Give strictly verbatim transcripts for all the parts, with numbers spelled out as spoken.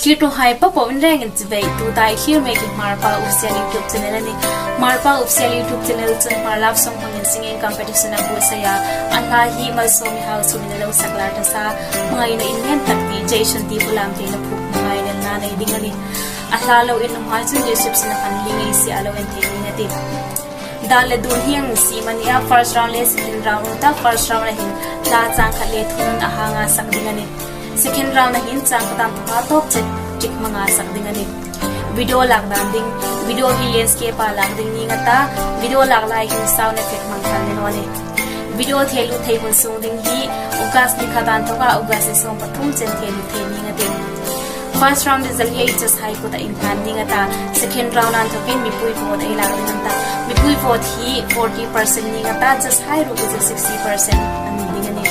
Thlirtuhai popo in rengin chibai, tuta ei thlirtu hi Hmarpa Official YouTube channel a nih. Hmarpa Official YouTube channel chun Hmar love song hmangin singing competition a buotsai a, a hla hi Malsawmi House-in a lo sak lar ta sa, hmangaina innem tak ti Jason T. Pulamte-in a phuok hmangaina nei ding a nih. A hla lo en nuhmei chun description-a khan link ei sie a, lo en thei ding a tih. Dal le dun hieng siem a ni a, first round le second round a ni ta, first round-a hin hla chang khat le thum a hang a sak ding a nih. Second round-a hin chang khat anthoka tawp chet chik hmanga sak ding a nih. Video lak dan ding, video hi landscape-a lak ding ning a ta, video lak lai hin sound effect hmang fel ni naw nih. Video thei lut thei hun sung ding hi August ni khat anthoka August ni sawm pathum chen thei lut thei ning a tih. First round result hi ei judge-hai kuta inhlan ding a ta, second round anthokin mipui vote ei lak ding a ta. Mipui vote hi forty percent ning a ta, judge-hai ruok chu sixty percent a ni ding a nih.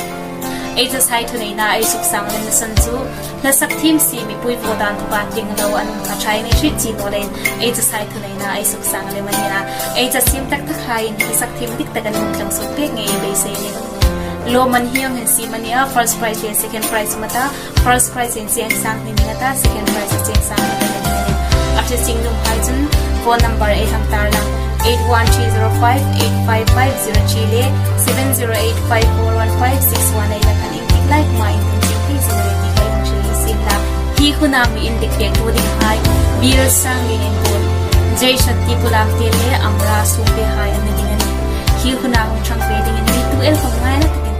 Ei judge-hai thuneina ei suksang lemna san chu, hla sak thiem si mipui vote anthoka tling lo an um kha ṭha ei ni hriet chie naw leiin, ei judge-hai thuneina ei suksang lem a ni a. Ei judge siem tak takhaiin hla sak thiem dik tak an um tlang suok pek ngei ei beisei a nih. Lawmman hieng hin siem a ni a, first prize le second prize um a ta, first prize-in cheng sang hni ning a ta, second prize-in cheng sang hni ning a ta. A hre chieng nuhmei chun phone number ei hang tar lang, eight one three zero five eight five five zero three le seven zero eight five four one five six one eight-a khan intik lai khawma intun chieng thei zing a nih ti ei hang hril sien la. Hi huna mi indik pektu dinghai Bill Sanglien inpuin Jason T. Pulamte le Amra Sungpehai an ni ding a nih. Hi huna hung ṭhang pei dingin mi tu el khawm ngaina takin